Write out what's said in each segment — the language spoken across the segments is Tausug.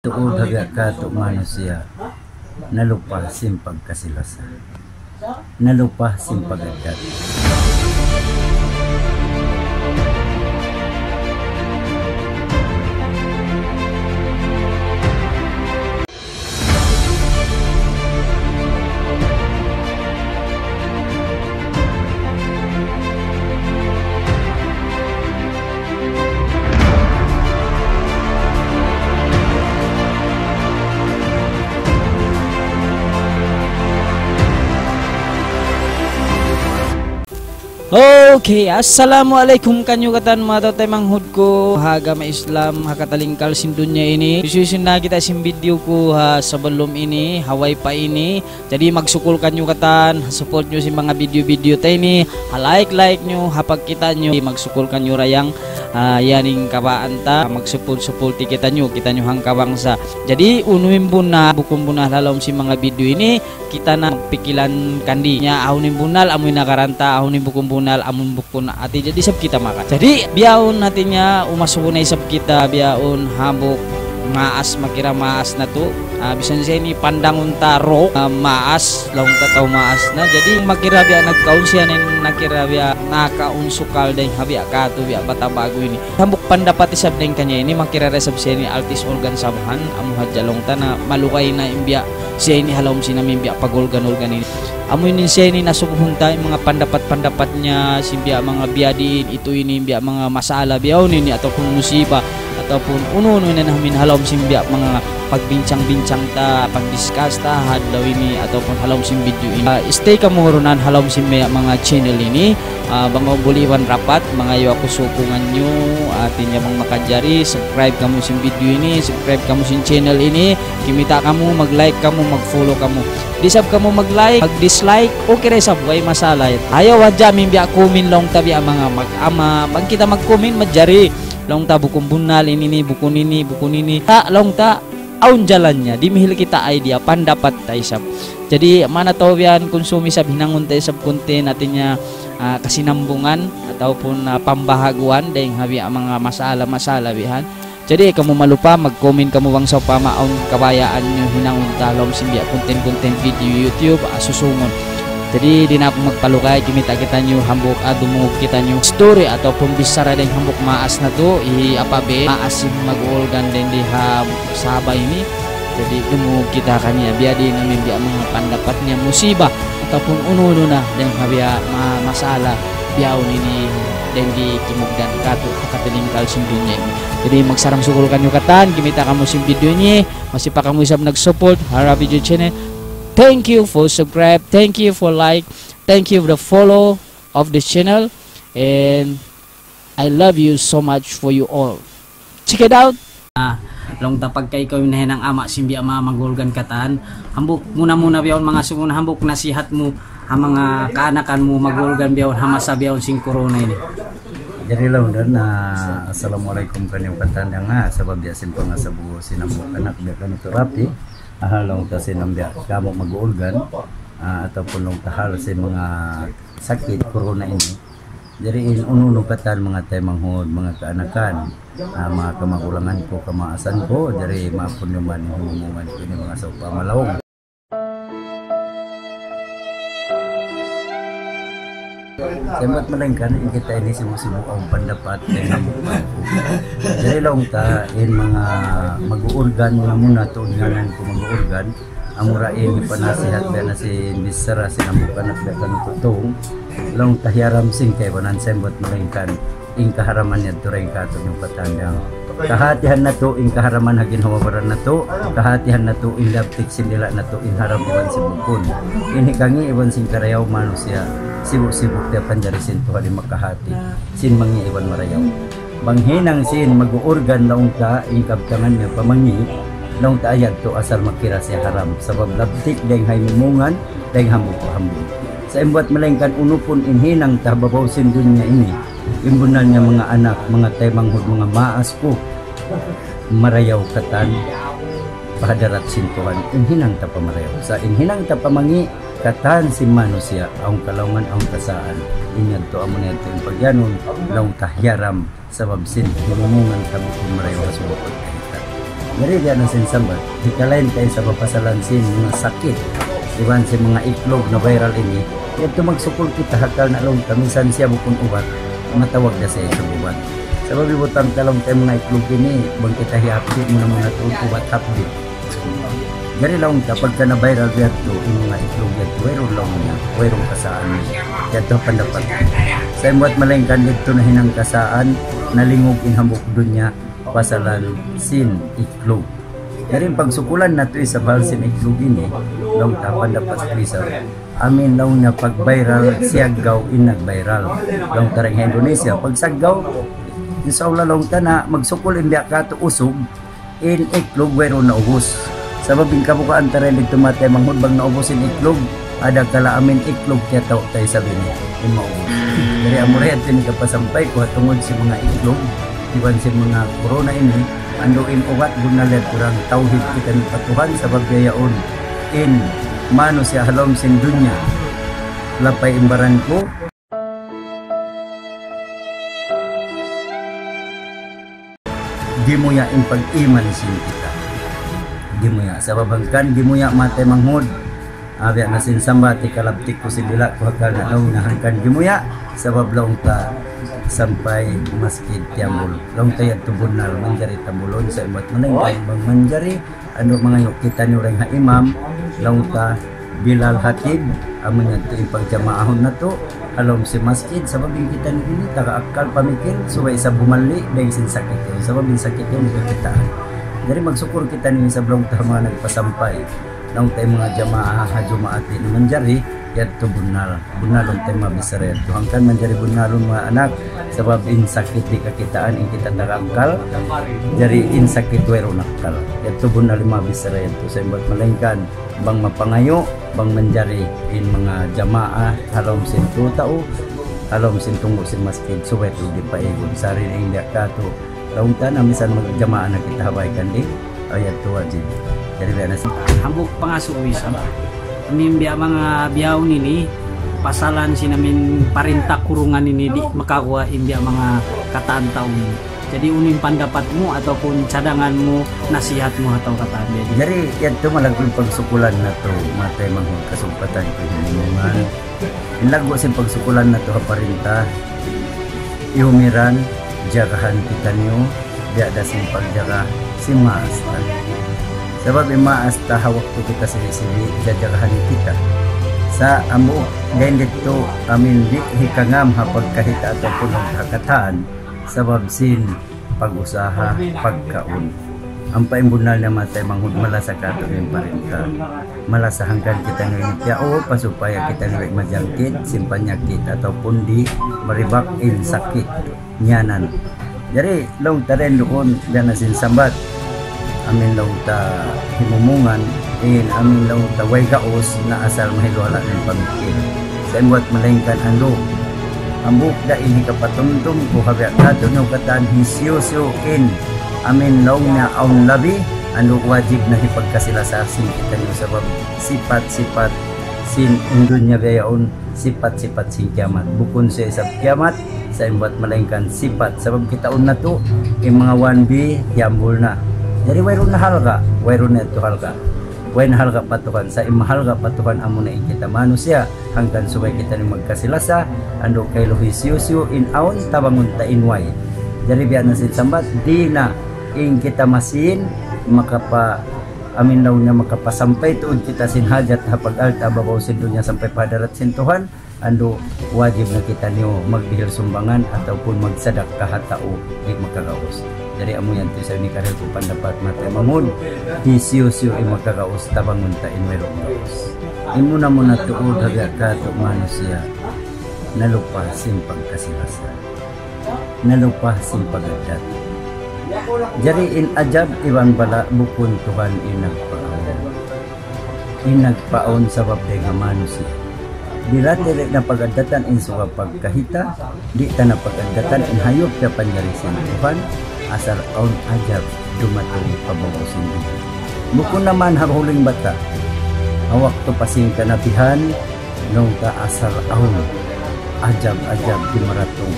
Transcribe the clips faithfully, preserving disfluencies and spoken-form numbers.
Tuud ha biya' katu' manusiya', nalupa sin pagkasi-lasa, nalupa sin pag-addat. Okay, assalamualaikum kaniyu katan manga tau taymanghud ku ha agama Islam ha katilingkal sin dunya ini. Hisiyu-siyu nakakita' sin video ku ha sabalum ini, ha way pa ini. Jadi magsukul kaniyu katan, ha support niyu sin manga video-video ta ini, ha like-like niyu, ha pagkita' niyu, magsukul kaniyu dayang, ah, yan in kabaan ta, magsupul-supul ti kitaniyu, kitaniyu hangkabangsa. Jadi unu in bunnal, bukun bunnal ha lawm sin manga video ini, kita na magpikilan kandi. Nya, awn in bunnal, amu in nakaranta, awn in bukun bunnal, amu in bukun ati. Jadi isab kita maka. Jadi, bihaun hati niya, umasubu na isab kita, bihaun hambuuk maas, makira maas natu'. Ah, bisan siya ini pandangun ta raw, ah, maas, laung ta tau maas na. Jadi, makira biya' nagkaun siya na in nakira biya' nakaunsukal dayng ha biya' katu', biya' Bata Bagu ini. Hambuuk pandapat isab dayng kaniya ini, makira da isab siya ini artist organ sabhan, amu hadja laung ta na malugay na in biya' siya ini ha lawm sin amu in biya' pag-organ-organ ini. Amu ini siya ini nasubuhun ta in manga pandapat-pandapat niya, sin biya' manga biyadiin, itu ini, biya' manga masala, biya' unu ini, ataupun musiba, ataupun unu-unu ini na amu in ha lawm sin biya' manga pagbincang-bincang ta, pag-discuss ta, ha adlaw ini, ataupun ha lawm sin video ini. Ah, stay kamu hurunan ha lawm sin biya' manga channel ini. Ah, bang kamu buli iban rapat, mangayu' aku sukungan niyu, hati niya bang makajari, subscribe kamu sin video ini, subscribe kamu sin channel ini, kimita' kamu, mag-like kamu, mag-follow kamu. Di' isab kamu mag-like, mag-dislike, okay da isab, way masala. Ayaw hadja amu in biya' comment laung ta biya' manga mag-ama, bang kita mag-comment, manjari laung ta bukun bunnal, ini, ini, bukun ini, bukun ini. Ta, laung ta, awn jalan niya, dimihil kita idea, pandapat ta isab. Jadi, manga tau biya' yan, kunsumi isab, hinangun ta isab content, hati niya, ah, kasinambungan ataupun, ah, pambahaguan dayng ha biya' manga masala-masala biya' yan. Jadi, kamu malupa, mag-comment kamu bang sawpama awn kabayaan niyu hinangun ta ha lawm sin biya' content-content video YouTube, ah, susungun. Jadi, di' na aku magpalugay, kimita' kitaniyu hambuuk, ah, dumungug kitaniyu story ataupun bichara dayng hambuuk maas natu', hi Apa Be, maas in mag-uulgan dayng di ha Sabah ini. Jadi, dumungug kita kaniya, biyadiin amu in biya' manga pandapat niya musiba ataupun unu-unu na dayng ha biya' ma-, masala bihaun ini dayng di kimugdan katu' ha katilingkal sin dunya ini. Jadi, magsarang-sukul kaniyu katan, kimita' kamu sin video ini, masi pa kamu isab nag-support ha Rabi Joy Channel. Thank you for subscribe, thank you for like, thank you for the follow of this channel, and I love you so much for you all. Check it out. Ah, laung ta pagka ikaw in nahinang ama' sin biya' manga mag-uulgan katan, hambuuk muna-muna bihaun manga sumungun, hambuuk nasihat mu ha manga kaanakan mu mag-uulgan bihaun ha masa bihaun sin corona ini. Jadi laung ta, ah, assalamualaikum kaniyu katan dayng ha, sabab biya' sin pangasabu sin hambuuk anak biya' kaniyu tu Rapi. Ah, laung ta sin biya' kamu mag-uulgan, ah, ataupun laung ta hal sin manga sakit corona ini. Jadi in unu-unu katan manga taymanghud, manga kaanakan, ah, manga kamagulangan ku, kamaasan ku, jadi maapun niyu man in himumungan ku ini manga sawpama laung. Sa' in bat malayngkan, in kita ini sibu'-sibu' awn pandapat, kaya nga mu-, jadi laung ta, in manga mag-uulgan, muna-muna tuud ngānan ku mag-uulgan, amura in hipanasihat biya' na sin bichara sin hambuuk anak biya' kaniyu tu, laung ta hiyaram sin kaibanan sa' in bat malayngkan in kaharaman yadtu dayn kātu' niyu patandang. Kahātihan natu' in kaharaman ha ginhawa-baran natu', kahātihan natu' in labtik sin dila' natu' in haram iban sin bukun. In hikangi' iban sin karayaw manusiya', sibu'-sibu' tiyapanjari sin Tuhan in makahāti sin mangi' iban marayaw. Bang hinang sin mag-uurgan laung ta in kabtangan niya pa mangi', laung ta ayadtu asal makira siya haram. Sabab labtik dayng ha imumungan, dayng hambuuk-hambuuk. Sa' in buwat malayngkan unu pun in hinang ta ha babaw sin dunya ini, in bunnal niya manga anak, manga taymanghud, manga maas ku, marayaw katan pa hadarat sin Tuhan, in hinang ta pa marayaw. Sa' in hinang ta pa mangi', katan sin manusiya', awn kalaungan, awn kasaan. In yadtu amuna yadtu in pagyanun, laung ta hiyaram, sabab sin himumungan ta bukun marayaw ha subay pagkahitan. Yari biya' na sin sambat, hikalain ta isab ha pasalan sin manga sakit iban sin manga iklug na viral ini. Yadtu magsukul kita ha karna' laung ta minsan siya bukun ubat, matawag da siya isab ubat. Sabab hibutang ta laung ta in manga iklug ini, bang kita hiyapsi muna-muna tuud ubat hapdi. Yari laung ta pagka na-viral yadtu, in manga iklug yadtu, wayruun laung niya, wayruun kasaan niya. Yadtu ha pandapat. Sa' in buwat malaingkan didtu nahinang kasaan, nalingug in hambuuk dunya, pasalan sin iklug. Yari in pagsukulan natu' isab hal sin iklug ini, laung ta ha pandapat ku isab. Amin laung niya pag-viral, siyaggaw in nag-viral. Laung ta dayn ha Indonesia, pagsaggaw, insya Allah laung ta na magsukul in biya' katu' usug, in iklug wayruun naubus. Sabab in kabugaan ta dayn didtu manga taymanghud bang naubus in iklug, adakala amin iklug kiyatau ta isab ini, in maubus. Yari amura yadtu in hikapasampay ku ha tungud sin manga iklug, iban sin manga corona ini, andu' in ubat bunnal yadtu da in tawhid kita pa Tuhan, sabab biya' yaun in manusiya' ha lawm sin dunya. Lapay in baran ku. Gimuya' in pag-iman sin kita. Gimuya'. Sabab hangkan gimuya' manga taymanghud. Ah, biya' na sin sambat, hikalabtik ku sin dila' ku ha karna' laung niya hangkan gimuya'. Sabab laung ta sampay masjid tiyambul. Laung ta yadtu bunnal, manjari tambulun, sa' in buwat malaingkan bang manjari, andu' mangayu' kitaniyu dayn ha imam, laung ta Bilal Hatib, amu yadtu in pagjamaahun natu', ha lawm sin masjid, sabab in kitaniyu ini, taga akkal pamikil, subay isab bumalli', dayn sin sakit yan, sabab in sakit yan, di' kakitaan. Yari magsukul kitaniyu isab laung ta ha manga nagpasampay, laung ta in manga jamaah, ha Jumaat di' na manjari, yadtu bunnal. Bunnalun ta in manga bichara yadtu. Hangkan manjari bunnalun manga anak, sabab in sakit di' kakitaan, in kita taga akkal, jari in sakit wayruun akkal. Yadtu bunnal in manga bichara yadtu. Sa' in buwat malaingkan, bang mapangayu', bang manjari in manga jamaah, ha lawm sin tū tau, ha lawm sin tunggu' sin masjid, subay tuud di' paigun. Sa' dayn ha biya' katu', laung ta na minsan magjamaah na kita ha bāy kandi', aw yadtu wajib. Jari biya' na sin. Hambuuk pangasubu isab. Amin biya' manga bihaun ini, pasalan sin amin parinta kurungan ini di' makaguwa' in biya' manga katān tau ini. Jadi unu in pandapat mu ataupun cadangan mu, nasihat mu ha tau katān ini. Jari, yadtu malaggu' in pagsukulan natu', manga taymanghud, kasumpatan ku himumungan. In laggu' sin pagsukulan natu' ha parinta, iyumiran, jagahan kitaniyu, biya' da sin pagjaga sin maas ta. Sabab in maas ta ha waktu kita sibi'-sibi', jajagahan kita. Sa' amu, dayn didtu, amin di' hikangam ha pagkahita' ataupun ha katān. Sabab sin pag-usaha, pagkaun. Ampa in bunnal niya manga taymanghud, malasa katu' in parinta. Malasa hangkan kitaniyu in tiyau, pa supaya kitaniyu di' majangkit sin panyakit ataupun di' maribak in sakit nyanan. Jari, laung ta dayn duun, biya' na sin sambat. Amin laung ta himumungan, in amin laung ta way gaus na asal mahiluhala' na in pamikil. Sa' in buwat malaingkan andu'. Hambuuk da in hikapatumtum ku ha biya' katu' niyu katān hisiyu-siyu in amin laung niya awn labi, andu' wajib na hipagkasi-lasa sin kitaniyu sabab sipat-sipat sin in dunya biya' yaun, sipat-sipat sin kiyamat. Bukun siya isab kiyamat, sa' in buwat malaingkan sipat. Sabab kitaun natu', in manga one B, tiyambul na. Jari wayruun na halga', wayruun na yadtu halga'. Way na halga' pa Tuhan, sa' in mahalga' pa Tuhan amuna in kita manusiya', hangkan subay kitaniyu magkasi-lasa, andu' kailu hisiyu-siyu in awn tabangun ta in way. Jari biya' na sin sambat, di' na in kita masin, makapa-, amin laung niya makapasampay tuud kita sin hajat ha pag-alta' ha babaw sin dunya sampay pa hadarat sin Tuhan, andu' wajib na kitaniyu magdihil sumbangan ataupun magsadakka ha tau di' makagaus. Jari amu yan tuud isab in karihil ku pandapat manga taymanghud, hisiyu-siyu in makagaus tabangun ta in wayruun gaus. In muna-muna tuud ha biya' katu' manusiya', nalupa sin pagkasi-lasa. Nalupa sin pag-addat. Jari in ajab iban bala' bukun Tuhan in nagpaawn. In nagpaawn sabab dayn ha manusiya'. Bila ta di' na pag-addatan in suga pagkahita', di' ta na pag-addatan in hayup piyapanjari sin Tuhan, asal awn ajab dumatung pa babaw sin dunya. Bukun na man ha huling bata', ha waktu pa sin kanabihan, laung ta asal awn ajab-ajab di' maratung.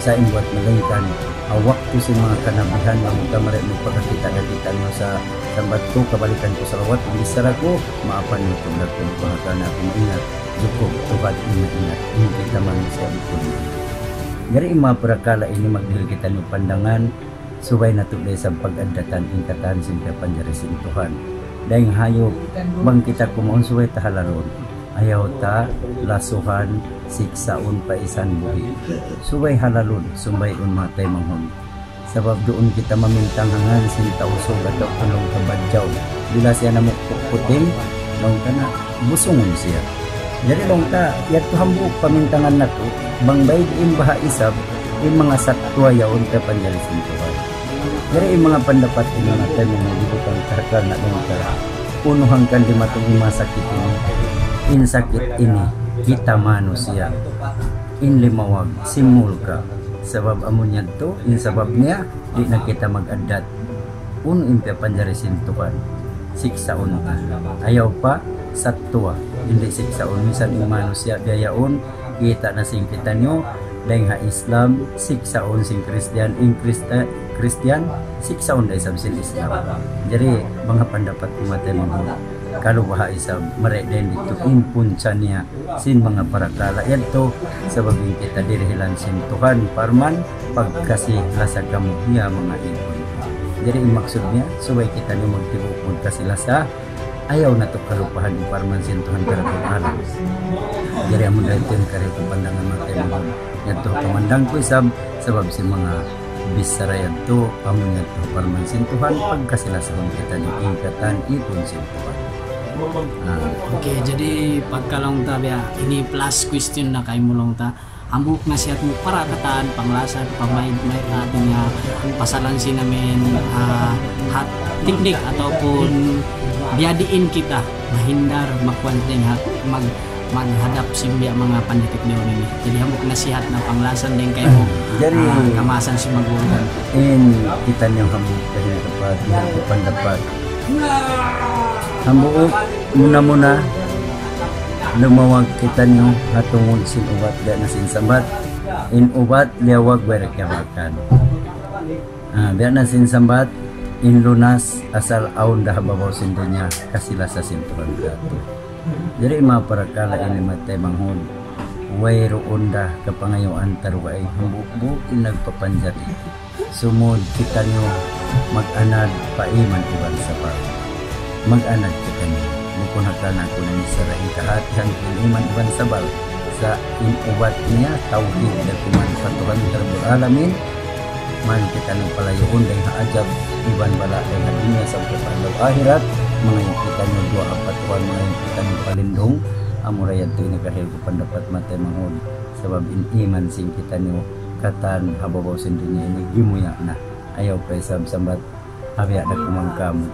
Sa' in buwat malaingkan, Waktu sin manga kanabihan, bang kamu mari magpakakita' da kitaniyu sa' sambat ku, kabalikan ku salawat, bichara ku, maapan mu tuud aku, bang kaw na aku maingat, jukup, tuud in maingat, in kita manusiya' bukun. Jari in manga parakala' ini magdihil kitaniyu pandangan, subay natu' da isab pag-addatan in katan sin piyapanjari sin Tuhan. Dayng hayup, bang kita kumaun subay ta halalun. Ayaw ta lasuhan, siksaun pa isan buhi'. Subay halalun, subay un matay manghud. Sabab duun kita mamintang ha ngan sin Tausug atawa pun laung ta Badjaw. Bila siya namukpuk puting, laung ta na busungun siya. Jari laung ta, yadtu hambuuk pamintangan natu', bang baid in baha' isab, in manga sattuwa yaun piyapanjari sin Tuhan. Jari in manga pandapat ini, matay manghud, di' ku pangkarkar na laung ta. Unu hangkan dimatung in manga sakit ini. In sakit ini, kita manusiya'. In limawag, simbul ka. Sabab amun yadtu, in sabab niya, di' na kita mag-addat. Unu in piyapanjari sin Tuhan? Siksaun ta. Ayaw pa, sattuwa. Di' siksaun. Minsan in manusiya' biya' yaun, kita' na sin kitaniyu, dayng ha Islam, siksaun sin Kristiyan, in Krista-, Kristiyan, siksaun da isab sin Islam. Jari, manga pandapat ku, matay manghud, kalu baha' isab, mari' dayng didtu in punca niya, sin manga parakala' yadtu, sabab in kita dirihilan sin Tuhan, parman, pagkasi-lasa kamu, ya manga ibu-ibu. Jari in maksud niya, subay kitaniyu magtibuk magkasi-lasa, ayaw natu' kalupahan in parman sin Tuhan Rabbul Alamin. Jari amun dayng in karihil ku pandangan, matay manghud, yadtu pamandang ku isab, sabab sin manga bichara yadtu, amun yadtu parman sin Tuhan, pagkasi-lasahun kitaniyu in katan ipun sin Tuhan. Ah. Okay, jadi pagka laung ta biya', ini last question na kaymu laung ta. Hambuuk nasihat mu para katan, panglasa, pamaid, maid, hati niya, pasalan sin amin, ah, hat, teknik ataupun biya' diin kita mahindar, makuan dayng hat, mag-, maghadap sin biya' manga panditik duun ini. Jadi hambuuk nasihat na panglasan dayng kaymu, jari, ah, kamaasan sin magurungan. In kitaniyu hambuuk kahinang dapat, hambuuk pandapat. Hambuuk, muna-muna, lumawag kitaniyu ha tungud sin ubat, biya' na sin sambat. In ubat, liyawag, way ra kiyamakan. Ah, biya' na sin sambat, in lunas, asal awn da ha babaw sin dunya, kasi-lasa sin Tuhan katu'. Jari manga parakala' ini, matay manghud, wayruun da kapangayuan ta dugaing hambuuk-buuk in nagpapanjari. Sumud kitaniyu mag-anad pa iman iban sabal. Mag-anad kitaniyu. Bukun ha karna' aku na michara in kahatihan ku in iman iban sabal. Sa' in ubat niya, tawhid da kuman pa Tuhan Rabbul Alamin. Mari kitaniyu palayuun dayng ha ajab iban bala' dayng ha dunya sampay pa adlaw akhirat. Mangayu' kitaniyu duwaa pa Tuhan, mangayu' kitaniyu palindung. Amura yadtu in karihil ku pandapat, matay manghud. Sabab in iman sin kitaniyu katan ha babaw sin dunya ini gimuya' na. Ayaw pa isab sambat, ha biya' da kuman kamu.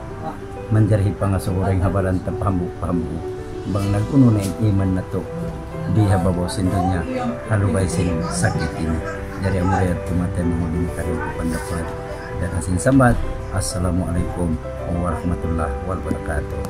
Manjari hipangasubu dayng ha baran ta pa hambuuk pa hambuuk. Bang nag-unu na in iman natu' di ha babaw sin dunya, ha lugay sin sakit ini. Jari amura yadtu, matay manghud, in karihil ku pandapat. Biya' na sin sambat. Assalamualaikum warahmatullahi wabarakatuh.